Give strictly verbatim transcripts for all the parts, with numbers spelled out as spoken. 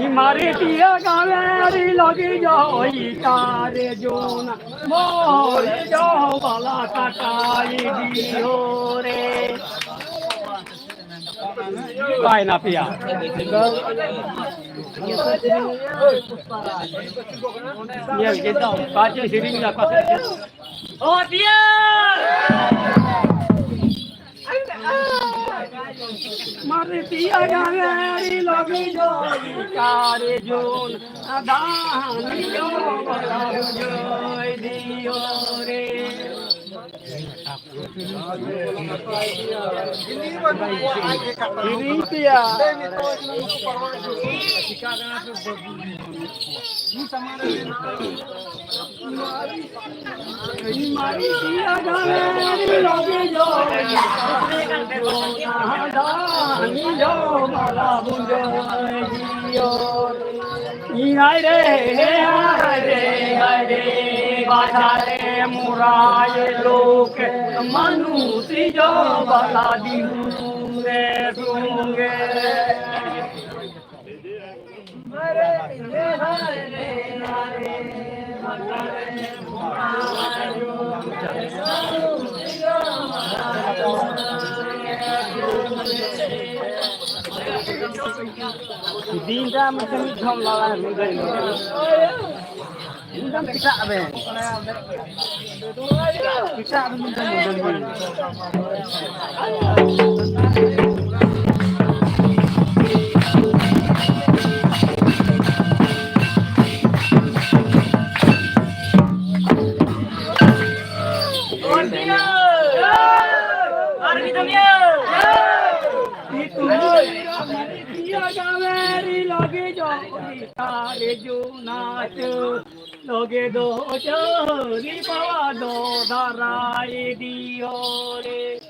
ᱤᱢᱟᱨᱮ ᱯᱤᱭᱟ ᱜᱟᱣᱮ ᱟᱹᱨᱤ ᱞᱚᱜᱮ ᱡᱚ ᱤᱠᱟᱨᱮ ᱡᱚᱱᱟ ᱢᱚᱨᱮ ᱡᱚ ᱵᱟᱞᱟ ᱠᱟᱴᱟᱭ ᱫᱤᱭᱳ ᱨᱮ᱾ ᱵᱟᱭ ᱱᱟᱯᱮᱭᱟ᱾ ᱧᱮᱞ ᱠᱮᱫ ᱫᱚ, ᱚᱠᱟ ᱪᱚᱭ ᱥᱮᱨᱮᱧ ᱫᱟ, ᱚᱠᱟ ᱥᱮᱫ ᱪᱚ᱾ ᱚ, ᱫᱤᱭᱟ! ᱢᱟᱨᱮ ᱯᱤᱭᱟ ᱜᱟᱱᱮ ᱟᱹᱨᱤ ᱞᱚᱜᱮ ᱡᱚ, ᱠᱟᱨᱮ ᱡᱩᱱ, ᱟᱫᱟᱱ ᱡᱚ, ᱵᱟᱵᱟ ᱵᱩᱡᱷᱟᱹᱣ ᱫᱤᱭᱳ ᱨᱮ᱾ ᱦᱤᱲᱤᱧ ᱯᱮᱭᱟ᱾ ᱦᱟᱭ ᱨᱮ, ᱦᱟᱭ ᱨᱮ, ᱦᱟᱭ ᱨᱮ, ᱵᱟᱡᱟᱨᱮ ᱢᱩᱨᱟᱭ ᱞᱳᱠ, ᱢᱟᱱᱩᱥᱤ ᱡᱚ ᱵᱟᱞᱟ ᱫᱤᱱ ᱨᱮ ᱥᱩᱢᱩᱝ ᱜᱮ᱾ ᱫᱤᱱ ᱨᱮ ᱟᱢ ᱢᱤᱫ ᱫᱷᱟᱣ ᱞᱟᱲᱟ ᱢᱤᱫ ᱫᱷᱟᱣ ᱢᱤᱫ ᱫᱷᱟᱣ ᱯᱤᱴᱟᱜ ᱵᱮᱱ᱾ ᱯᱤᱴᱟᱜ ᱵᱮᱱ ᱢᱤᱫ ᱫᱷᱟᱣ ᱢᱤᱫ ᱫᱷᱟᱣ᱾ ᱞᱚᱜᱮ ᱫᱚ ᱪᱟᱹᱨᱤ ᱯᱟᱣᱟ ᱫᱚ ᱫᱟᱨᱟᱭ ᱫᱤᱭᱚ ᱨᱮ᱾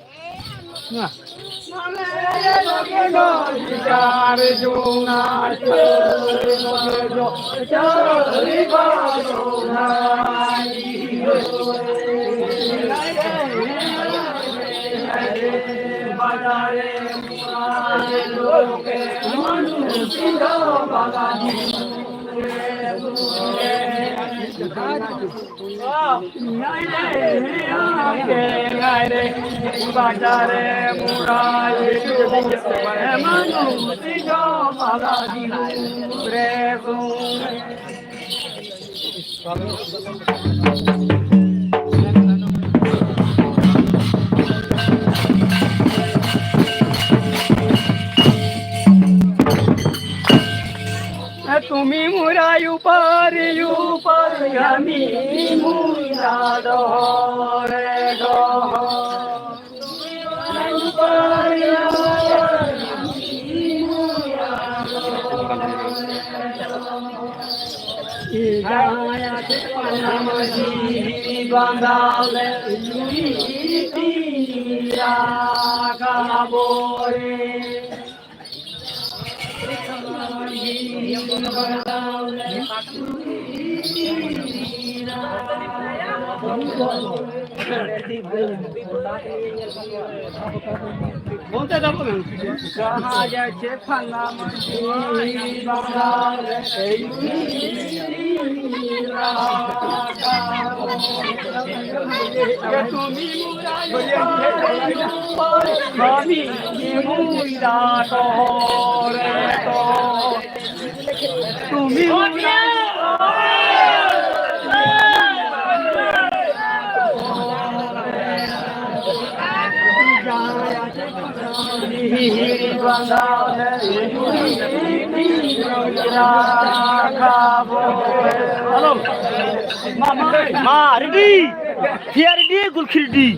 তুমি মোরা উপারে উপারে আমি মুরা ডহরে ডহ। ᱢᱟ ᱨᱮᱰᱤ, ᱯᱷᱤᱭᱟᱨ ᱨᱮᱰᱤ, ᱜᱩᱞᱠᱷᱤ ᱨᱮᱰᱤ᱾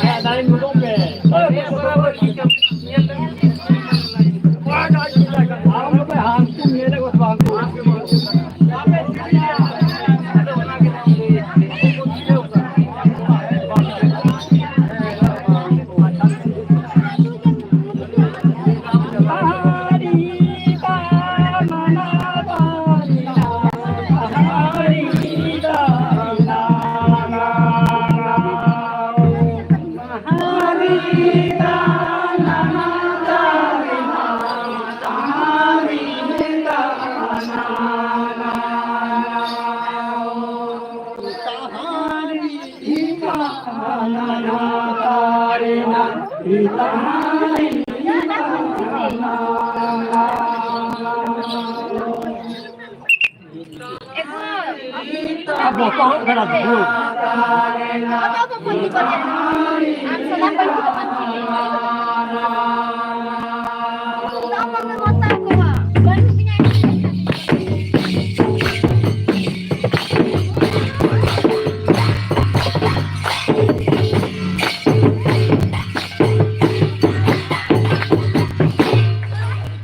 ᱦᱮᱸ, ᱞᱟᱭᱤᱱ ᱩᱰᱩᱠ ᱯᱮ᱾ ᱟᱢ ᱫᱚ ᱦᱟᱱᱠᱩ ᱧᱮᱞᱮ ᱜᱚᱫ ᱵᱟᱝ ᱠᱚ᱾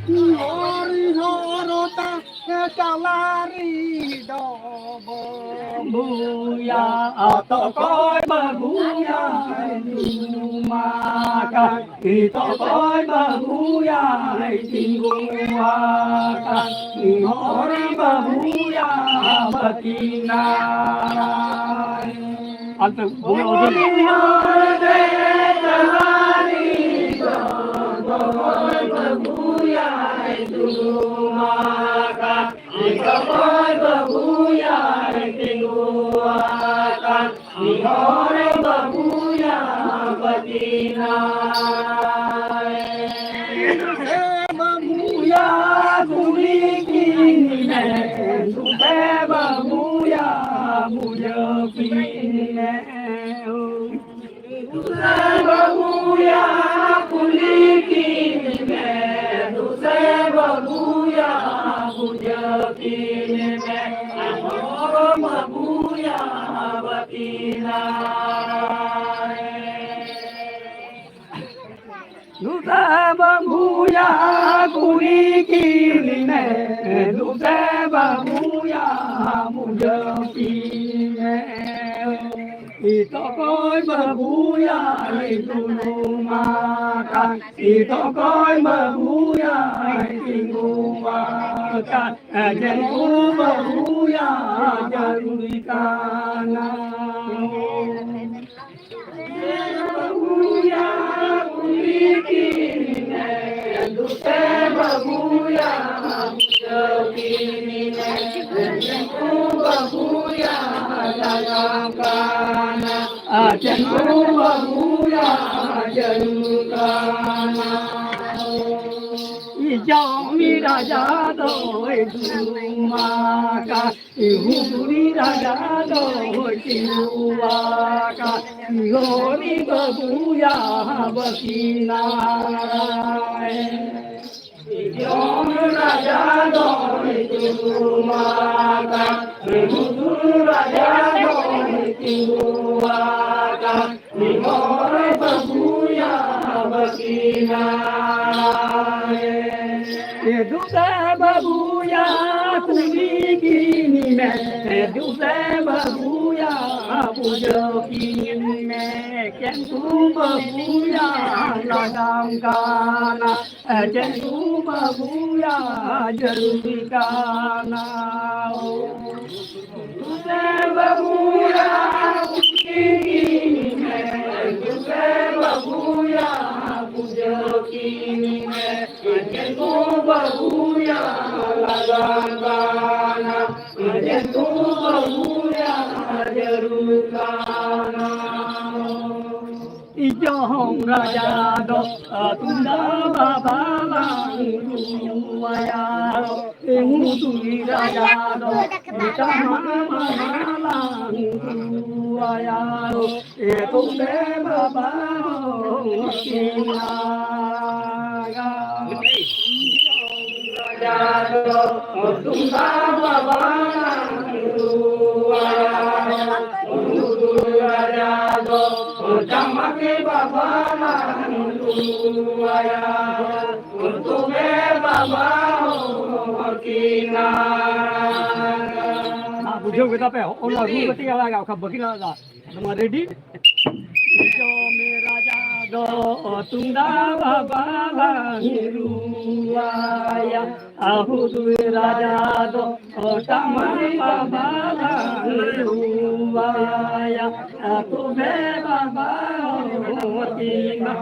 ᱦᱚᱨ ᱦᱚᱨ ᱛᱟ ᱪᱟᱞᱟᱨᱤ ᱫᱚ ᱵᱟᱹᱵᱩᱭᱟ, ᱟᱛᱚ ᱠᱚᱭ ᱵᱟᱹᱵᱩᱭᱟ, ᱧᱩᱢᱟᱠᱟᱱ ᱱᱤᱛᱚᱜ ᱠᱚᱭ ᱵᱟᱹᱵᱩᱭᱟ, ᱛᱤᱸᱜᱩᱣᱟᱠᱟᱱ ᱦᱚᱨ ᱵᱟᱹᱵᱩᱭᱟ, ᱵᱟᱹᱠᱤᱱᱟᱭ᱾ ᱟᱱᱛᱮ ᱵᱩᱭᱟ ᱚᱫᱤᱱ᱾ ᱵᱟᱹᱵᱩᱭᱟ, ᱠᱩᱞᱤ ᱠᱤᱱ ᱢᱮ, ᱫᱩᱥᱮ ᱵᱟᱹᱵᱩᱭᱟ, ᱵᱩᱡᱷᱟᱹᱣ ᱠᱤᱱ ᱢᱮ᱾ ᱫᱩᱥᱮ ᱵᱟᱹᱵᱩᱭᱟ, ᱠᱩᱞᱤ ᱠᱤᱱ ᱢᱮ, ᱫᱩᱥᱮ ᱵᱟᱹᱵᱩᱭᱟ, ᱵᱩᱡᱷᱟᱹᱣ ᱠᱤᱱ ᱢᱮ, ᱟᱢ ᱦᱚᱸ ᱵᱟᱹᱵᱩᱭᱟ, ᱵᱟᱹᱠᱤᱱᱟᱭ᱾ ᱫᱩᱥᱮ ᱵᱟᱹᱵᱩᱭᱟ ᱠᱩᱞᱤ ᱠᱤᱱᱤᱧ ᱢᱮ, ᱫᱩᱥᱮ ᱵᱟᱹᱵᱩᱭᱟ ᱵᱩᱡᱷᱟᱹᱣ ᱠᱤᱱᱤᱧ ᱢᱮ᱾ ᱤᱛᱚᱠᱚᱭ ᱵᱟᱹᱵᱩᱭᱟ ᱫᱩᱲᱩᱢ ᱟᱠᱟᱱ, ᱤᱛᱚᱠᱚᱭ ᱵᱟᱹᱵᱩᱭᱟ ᱛᱤᱸᱜᱩ ᱟᱠᱟᱱ, ᱡᱮᱱᱠᱩ ᱵᱟᱹᱵᱩᱭᱟ ᱡᱟᱹᱨᱩᱲ ᱠᱟᱱᱟ᱾ ᱵᱟᱹᱵᱩᱭᱟ ᱠᱩᱞᱤ ᱠᱤᱱᱤᱧ ᱢᱮ, ᱫᱩᱥᱮ ᱵᱟᱹᱵᱩᱭᱟ ᱵᱩᱡᱷᱟᱹᱣ ᱠᱤᱱᱤᱧ ᱢᱮ, ᱡᱮᱱᱠᱩ ᱵᱟᱹᱵᱩᱭᱟ ᱡᱟᱱᱟᱢ ᱠᱟᱱᱟ, ᱟᱨ ᱡᱮᱱᱠᱩ ᱵᱟᱹᱵᱩᱭᱟ ᱡᱟᱹᱨᱩᱲ ᱠᱟᱱᱟ᱾ ᱡᱟᱹᱢᱤ ᱨᱟᱡᱟ ᱫᱚᱭ ᱫᱩᱲᱩᱢ ᱟᱠᱟᱱ, ᱦᱩᱫᱩᱲ ᱨᱟᱡᱟ ᱫᱚᱭ ᱛᱤᱸᱜᱩ ᱟᱠᱟᱱ, ᱦᱚᱨᱤ ᱵᱟᱹᱵᱩᱭᱟ ᱵᱟᱹᱠᱤᱱᱟᱭ᱾ ᱡᱚᱢ ᱨᱟᱡᱟ ᱫᱚᱭ ᱫᱩᱲᱩᱢ ᱟᱠᱟᱱ, ᱦᱩᱫᱩᱲ ᱨᱟᱡᱟ ᱫᱚᱭ ᱛᱤᱸᱜᱩ ᱟᱠᱟᱱ, ᱱᱤᱦᱚᱨ ᱵᱟᱹᱵᱩᱭᱟ ᱵᱟᱹᱠᱤᱱᱟᱭ᱾ ᱫᱩᱥᱮ ᱵᱟᱹᱵᱩᱭᱟ ᱠᱩᱞᱤ ᱠᱤᱱᱤᱧ ᱢᱮ, ᱫᱩᱥᱮ ᱵᱟᱹᱵᱩᱭᱟ ᱵᱩᱡᱷᱟᱹᱣ ᱠᱤᱱᱤᱧ ᱢᱮ, ᱠᱮᱱᱠᱩ ᱵᱟᱹᱵᱩᱭᱟ ᱞᱟᱜᱟᱢ ᱠᱟᱱᱟ᱾ ᱡᱮᱱᱠᱩ ᱵᱟᱹᱵᱩᱭᱟ ᱡᱟᱹᱨᱩᱲ ᱠᱟᱱᱟ᱾ ᱫᱩᱥᱮ ᱵᱟᱹᱵᱩᱭᱟ ᱠᱩᱞᱤ ᱠᱤᱱᱤᱧ ᱢᱮ, ᱫᱩᱥᱮ ᱵᱟᱹᱵᱩᱭᱟ ᱵᱩᱡᱷᱟᱹᱣ ᱠᱤᱱᱤᱧ ᱢᱮ, ᱡᱮᱱᱠᱩ ᱵᱟᱹᱵᱩᱭᱟ ᱞᱟᱜᱟᱢ ᱠᱟᱱᱟ, ᱡᱮᱱᱠᱩ ᱵᱟᱹᱵᱩᱭᱟ ᱡᱟᱹᱨᱩᱲ ᱠᱟᱱᱟ᱾ ᱡᱚᱢ ᱨᱟᱡᱟ ᱫᱚ ᱛᱩᱢᱫᱟᱜ ᱵᱟᱵᱟ ᱞᱟᱝ ᱨᱩᱣᱟᱭᱟ᱾ ᱦᱩᱫᱩᱲ ᱨᱟᱡᱟ ᱫᱚ ᱴᱟᱢᱟᱠ ᱵᱟᱵᱟ ᱞᱟᱝ ᱨᱩᱣᱟᱭᱟ᱾ ᱛᱩᱢᱫᱟᱜ ᱵᱟᱵᱟ ᱦᱚᱸ ᱨᱟᱡᱟ ᱫᱚ ᱛᱩᱢᱫᱟᱜ ᱵᱟᱵᱟ ᱞᱟᱝ ᱨᱩᱣᱟᱭᱟ᱾ ᱦᱩᱫᱩᱲ ᱨᱟᱡᱟ ᱫᱚ ᱴᱟᱢᱟᱠᱮ ᱵᱟᱵᱟ ᱞᱟᱝ ᱨᱩᱣᱟᱭᱟ, ᱛᱚᱵᱮ ᱵᱟᱵᱟ ᱦᱚᱸ ᱠᱤᱱᱟ᱾ ᱵᱩᱡᱷᱟᱹᱣ ᱠᱮᱫᱟ ᱯᱮ? ᱚᱱᱟ ᱨᱩ ᱠᱟᱹᱴᱤᱡ ᱟᱞᱟᱜᱟ, ᱚᱠᱟ ᱵᱟᱹᱠᱤᱱ ᱟᱞᱟᱜᱟ᱾ ᱱᱚᱣᱟ ᱨᱮᱰᱤ? ᱡᱚᱢᱮ ᱨᱟᱡᱟ ᱫᱚ ᱛᱩᱢᱫᱟᱜ ᱵᱟᱵᱟ ᱞᱟᱝ ᱨᱩᱣᱟᱭᱟ, ᱟᱦᱩ ᱨᱩ ᱨᱟᱡᱟ ᱫᱚ ᱴᱟᱢᱟᱠ ᱵᱟᱵᱟ ᱞᱟᱝ ᱨᱩᱣᱟᱭᱟ, ᱛᱚᱵᱮ ᱵᱟᱵᱟ ᱦᱚᱸ ᱛᱤᱱᱟ᱾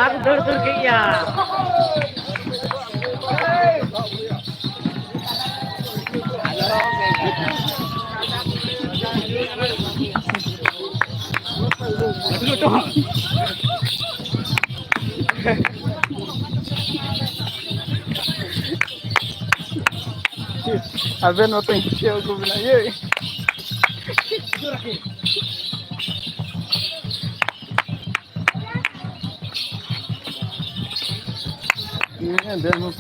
ᱟᱨ ᱫᱟᱹᱲ ᱫᱟᱹᱲ ᱠᱮᱫ ᱜᱮᱭᱟ᱾ ᱟᱵᱮᱱ ᱢᱟᱛᱚᱧ ᱠᱩᱥᱤᱭᱟᱜ ᱠᱚ ᱢᱮᱱᱟ, ᱤᱭᱟᱹ᱾ ᱦᱮᱸ, ᱫᱮᱱ᱾